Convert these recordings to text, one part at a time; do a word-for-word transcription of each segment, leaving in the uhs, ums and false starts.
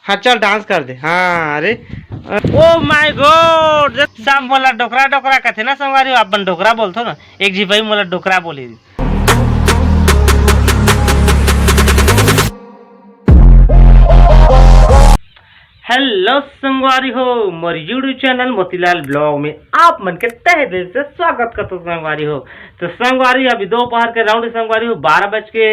हाँ, चल डांस कर दे। हाँ, अरे, ओ माय गॉड, देख, सब मोला डोकरा डोकरा कथे ना संगवारी हो, अपन डोकरा बोलथो ना, एक झी भाई मोला डोकरा बोली। हेलो संगवारी हो, मोर YouTube चैनल मोतीलाल ब्लॉग में आप मन के तहे दिल से स्वागत करथो संगवारी हो। तो संगवारी, अभी दोपहर के राउंड संगवारी हो, बारह बज के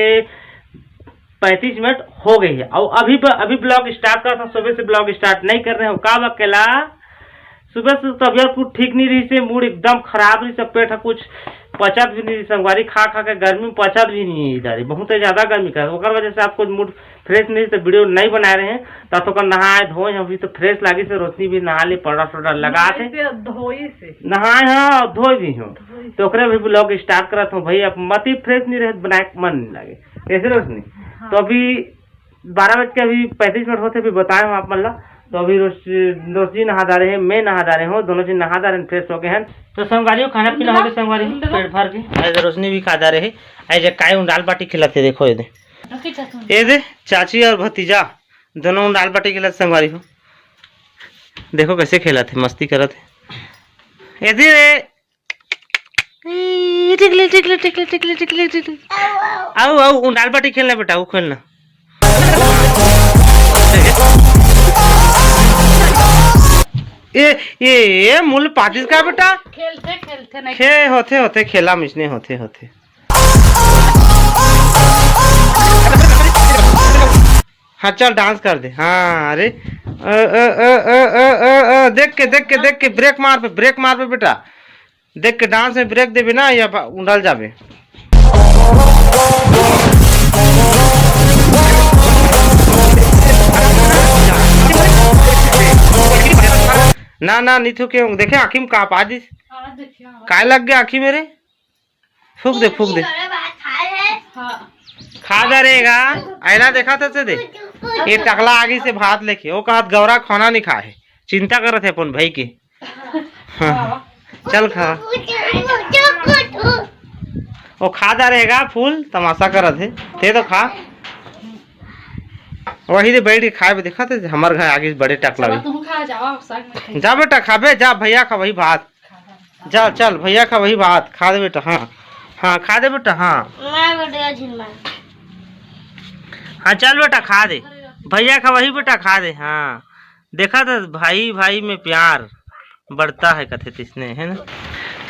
पैंतीस मिनट हो गई है। और अभी ब-, अभी ब्लॉग स्टार्ट करा था, सुबह से ब्लॉग स्टार्ट नहीं कर रहे हो, का बा केला? सुबह से तबियत कुछ ठीक नहीं रही से, मूड एकदम खराब रही से, पेट ह कुछ पचत भी नहीं रही संगवारी, खा खा के गर्मी में पचत भी नहीं है इधर, बहुत ही ज्यादा गर्मी का, ओकर वजह से आपको मूड फ्रेश नहीं तो वीडियो नहीं बना रहे हैं। ता तो कर नहाए धोए, अभी तो फ्रेश लागी से, रोशनी भी नहा ले, पाउडर साउडर लगा थे, नहाए से, धोई से। नहाए हाँ, धोए भी हूँ। धोई से। तो ओकरे भी ब्लॉग स्टार्ट करत हूँ भाई, अब मती फ्रेश नहीं रहे, बनाए के मन नहीं लगे, कैसे रोशनी? हाँ। तो अभी बारह बज के अभी पैंतीस मिनट होते, अभी बताए हूँ आप मन ला। तो अभी रोश-, रोशनी नहा डारे है, मैं नहा डारे हूँ, दोनों जन नहा डारे, फ्रेश हो गए हैं। तो संगवारी हो, खाना पीना हो गया संगवारी हो, पेट भर के। आज रोशनी भी खा डारे है, आज काय उंडाल बाटी खिलाते, देखो ये दे। ये दे, चाची और भतीजा दोनों उंडाल बाटी खेलत संगवारी हो। देखो कैसे खेलत हे, मस्ती करत हे। ये दे रे। ई, टिकली, टिकली, टिकली। आओ, आओ, उंडाल बाटी खेलना बेटा, वो खेलना। ए, ए, ए, मूल पातिस का बेटा? खेलते, खेलते नहीं। खे-, होते, होते, खेला मिसने होते, होते। हाँ, चल डांस कर दे। हाँ, अरे, अ, अ, देख के, देख के, देख के, ब्रेक मार पे, ब्रेक मार पे बेटा। देख के डांस में ब्रेक देबे ना, या बा-, उंडल जाबे। ना, ना, नहीं थू के, देखे आँखी में काँप आ दिस। हाँ, देखिए, हाँ। काय लग गया आँखी मेरे? फूक दे, फूक दे। अरे बात खाए है। हाँ। खा जा रहेगा। आईला देखा था से दे। ये टकला आगी से भात लेके, वो कहत गौरा खाना नहीं खाए। चिंता करत है अपन भाई के। हाँ। चल खा। वो खा जा रहेगा, फूल तमाशा करत है। ते तो खा। वही दे बैठ के खाए बे, देखा थे हमर घर आगे बड़े टकला चलो, भी। तुम खा जाओ, साग में खाइए। जा बेटा, खाबे, जा भैया खा वही भात। जा, चल, भैया खा वही भात, खा दे बेटा, हाँ। हाँ, खा दे बेटा, हाँ। मैं बेटा झिलमा। हाँ, चल बेटा, खा दे। भैया खा वही बेटा, खा दे, हाँ। देखा तो भाई, भाई में प्यार बढ़ता है, कथे तिसने, है ना?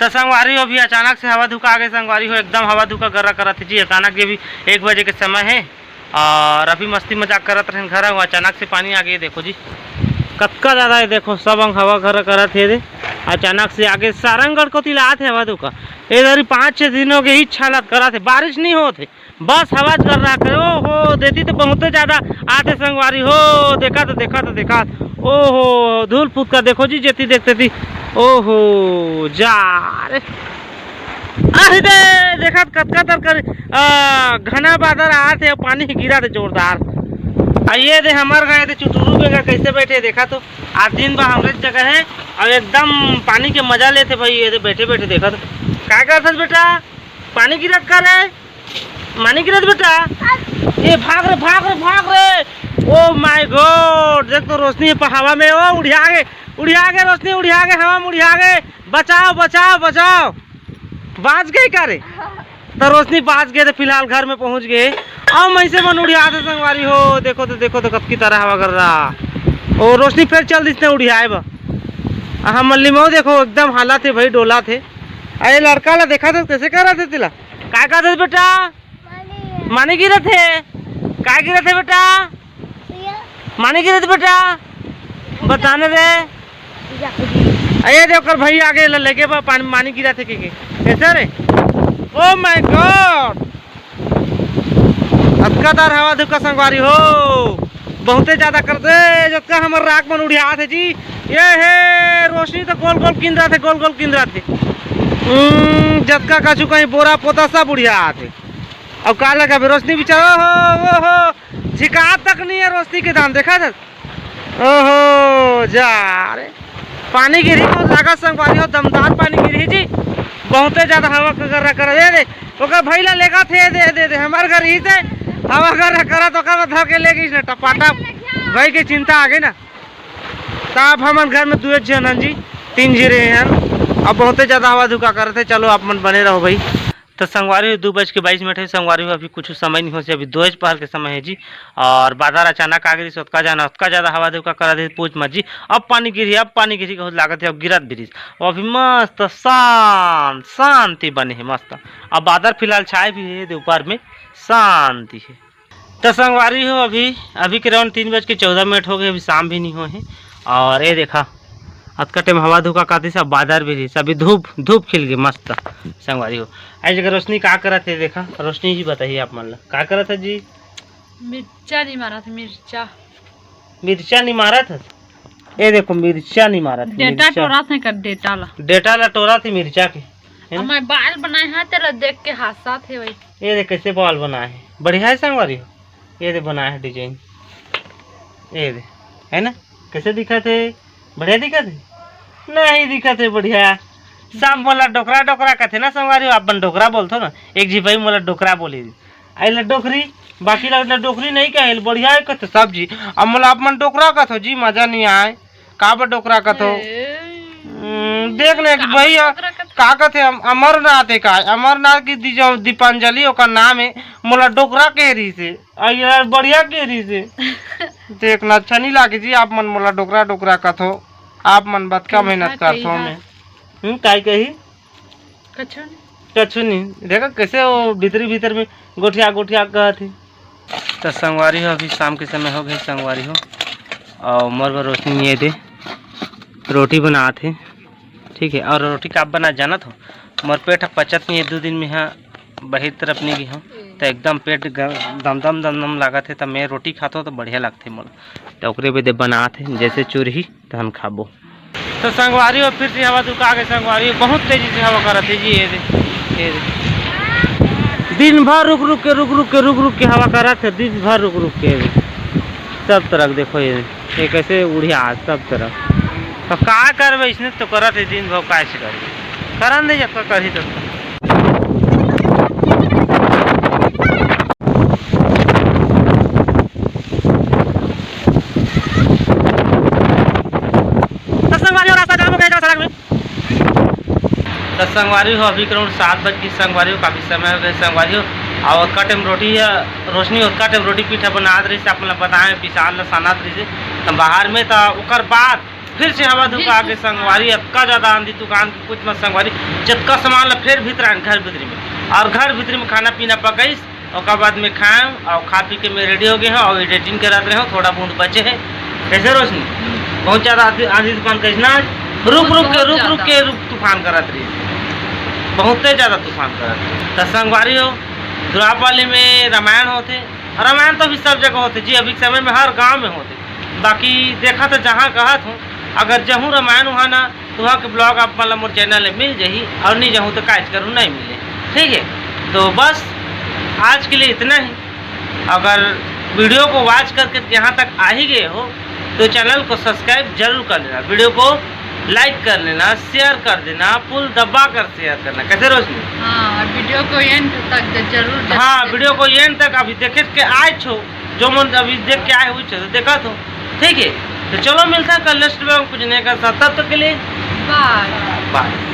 तो संगवारी हो, अभी अचानक से हवा धुका आ गए, संगवारी हो, एकदम हवा धुका गर्रा करत है जी। अचानक ये भी एक बजे के समय है, और अभी मस्ती मजाक करत रहन घर, अचानक से पानी आ गए। देखो जी, कतका ज्यादा है, देखो, सब अंग हवा घर करत हे दे। अचानक से आगे सारंगढ़ कोती ला आत हे हवा धुका। इधर ही पाँच छह दिन हो गए, ही छालत करत हे, बारिश नहीं होत हे, बस हवा कर रहा करे। ओहो, देती तो बहुते ज्यादा आते संगवारी हो। देखा तो, देखा तो, देखा। ओहो, धूल फुतका देखो जी, जेती देखते थी। ओहो, जा रे। अरे दे, देखत कतका तर कर, आ, घना बादर आत हे, पानी गिरत हे जोरदार। आ ये दे हमर गाय दे चुटुरू बेंगा कैसे बैठे, देखा तो। आज दिन भर हमरे जगह है, और एकदम पानी के मजा लेते भाई। ये दे बैठे बैठे देखा तो। का करत हस बेटा? पानी गिरत का रे? मानी गिरत बेटा? ये भाग रे, भाग रे, भाग रे। Oh my God, देख तो रोशनी पे हवा में, ओ उड़िया गे, उड़िया गे रोशनी, उड़िया गे, हवा में उड़िया गे। बचाओ, बचाओ, बचाओ। बाज गई का रे? तो रोशनी बाज गए, तो फिलहाल घर में पहुंच गए। अब मैं से मन उड़िया दे संगवारी हो, देखो तो, देखो तो कतकी तरह हवा कर रहा। ओ रोशनी फिर चल दिसने उड़ियाए बा। आ हम मल्ली में देखो एकदम हालत है भाई, डोला थे। अरे लड़का ला देखा था कैसे कर रहा था तिला। काय कहत हस बेटा? मानी। मानी गिरत हे। काय गिरत हे बेटा? मानी गिरत बेटा? बता न रे। अरे दे ओकर भाई आगे ल-, लगे बा पानी, मानी गिरत हे के, के। कैसे रे? Oh my God! अतका तार हवा धुका संगवारी हो। बहुते ज्यादा कर दे, जतका हमर राख मन उड़ियात हे जी। ये हे, रोशनी तो गोल गोल किंदरात हे, गोल गोल किंदरात हे। हम्म, जतका कछु कहीं बोरा पोता सब उड़ियात हे। अब का लगा बे रोशनी बिचारा, ओहो, ओहो, झिका तक नहीं है रोशनी के दान, देखा था? ओहो, जा रे। पानी गिरी बहुत लागत संगवारी हो, दमदार पानी गिरी जी। बहुते ज्यादा हवा का गर्रा कर, दे दे। ओकर भैला लेगा थे, दे, दे, दे, हमार घर ही से हवा गर्रा करा तो ओकर धर के ले गई ने टपाटप। भाई के चिंता आगे ना। त अब हमन घर में दुए झन हन जी, तीन झी रहे हन। अब बहुते ज्यादा हवा धुका करत हे। चलो आप मन बने रहो भाई। त संगवारी हो, दू बज के बाईस मिनट हे संगवारी हो, अभी कुछ समय नहीं हो से, अभी दोपहर के समय है जी। और बादर अचानक आ गिरिस, ओतका जाना, ओतका ज्यादा हवा धुका करत हे, पूछ मत जी। अब पानी गिरी, अब पानी गिरी कहत लागत हे, अब गिरत भी रिस। अभी मस्त शांत शांति बने हे, मस्त। अब बादर फिलहाल छाए भी हे, दे ऊपर में शांति हे। त संगवारी हो, अभी, अभी के राउंड तीन बज के चौदह मिनट हो गए, अभी शाम भी नहीं हो हे। और ये देखा, अतका टाइम हवा धुका कातिस, अब बादर भी रिस, अभी धूप, धूप खिल गए मस्त। संगवारी हो, ऐ जगह रोशनी का करत हे, देखा, रोशनी जी बताइए आप मन ला, का करत हे जी? मिर्चा नहीं मारत हे, मिर्चा। मिर्चा नहीं मारत हे? ये देखो, मिर्चा नहीं मारत हे, डेटा मिर्चा। टोरत हे का डेटा ला? डेटा ला टोरत हे मिर्चा के, है ना? अब मैं बाल बनाए हा, तेला देख के हंसत हे भाई। ये देख कैसे बाल बनाए हे, बढ़िया है संगवारी हो। ये दे बनाए हे डिजाइन, ये दे, है ना? कैसे दिखत हे? बढ़िया दिखत हे? नहीं दिखत हे बढ़िया। सब मोला डोकरा डोकरा कथे ना संगवारी हो, अपन डोकरा बोलथो ना, एक झी भाई मोला डोकरा बोली, आई ला डोकरी, बाकी ला ला डोकरी नहीं कहे, बढ़िया है कथे सब जी। अब मोला अपन डोकरा कथो जी, मजा नहीं आए, काबर डोकरा कथो? ए। हम्म, देख ना एक काबर भैया, डोकरा कथो? का कथे, अम-, अमरनाथ है का? अमरनाथ की दी-, जो दीपांजलि ओकर नाम है, मोला डोकरा कह रही से, आ यार बढ़िया कह रही से। देख ना, अच्छा नहीं लागे जी, आप मन मोला डोकरा डोकरा कथो, आप मन बतका कही मेहनत था, कही करथो था। में। हम्म, काई कही? कछु नहीं। कछु नहीं। देखा कैसे वो भीतरी भीतर में गोठिया गोठिया कहत हे। त संगवारी हो, अभी शाम के समय हो गए संगवारी हो, और मोर बर रोशनी ये दे रोटी बनात हे, ठीक है। और रोटी का बना जानत हो, मोर पेट ह पचत नहीं है, दू दिन में हा बहिर तरफ नहीं गई हो, तो एकदम पेट ग-, दमदम दमदम लागत हे, त मैं रोटी खात हो तो बढ़िया लगथे मोला, तो ओकरे बेदे बनात हे, जैसे चुरही तहन खाबो। तो संगवारी हो, फिर से हवा दुका के संगवारी हो, बहुत तेजी से हवा करत हे जी। ये दे, ये दे। दिन भर रुक रुक के, रुक रुक के, रुक रुक के हवा करत हे, दिन भर रुक रुक के। ये दे। सब तरफ देखो, ये, ये कैसे उड़िया सब तरफ। तो का करबे, इसने तो करत हे दिन भर, काय से करबे? करन दे, जब तक करही तब तक। तो संगवारी हो, रास्ता जाम हो गया सड़क में। तो संगवारी हो, अभी करीब सात बज के संगवारी हो, काफ़ी समय हो गए संगवारी हो। और ओतका टाइम रोटी है, रोशनी ओतका टाइम रोटी पीठा बनात रही से, आप मतलब बताएं, पिसान ल सानत रही से, तो बाहर में तो ओकर बाद फिर से हवा धुका के संगवारी, अतका ज्यादा आंधी तूफान के कुछ मत संगवारी, जतका सामान ला फेर भीतर आन घर भीतरी में, और घर भीतरी में खाना पीना पकाइस, ओकर बाद में खाएं और खा पी के मैं रेडी हो गए हूँ और एडिटिंग करत रहे हूँ, थोड़ा बहुत बचे है। कैसे रोशनी? बहुत ज्यादा आंधी, आंधी तूफान कैसे ना, रुक बहुत, रुक के, बहुत रुक रुक ज्यादा। के रुक तूफान करत रही, बहुते ज्यादा तूफान करत रही। तो संगवारी हो, दुरापाली में रामायण होते, रामायण तो अभी सब जगह होते जी, अभी के समय में हर गांव में होते। बाकी देखा तो जहाँ कहत हूँ, अगर जहूँ रामायण हुआ ना, तो वहाँ के ब्लॉग आप मतलब मोर चैनल में मिल जाही, और नहीं जहूँ तो काज करूँ नहीं मिले, ठीक है। तो बस आज के लिए इतना ही। अगर वीडियो को वॉच करके यहाँ तक आ ही गए हो, तो चैनल को सब्सक्राइब जरूर कर लेना, वीडियो को लाइक कर लेना, शेयर कर देना, फुल दबा कर शेयर करना। कैसे रोशनी? हाँ, और वीडियो को एंड तक दे-, जरूर देख-, हाँ, वीडियो को एंड तक अभी देखे के आए छो, जो मन अभी देख के आए हुए छो, तो देखा तो, ठीक है। तो चलो मिलता है कल नेक्स्ट ब्लॉग में कुछ नए का साथ, तब तक के लिए बाय। बाय।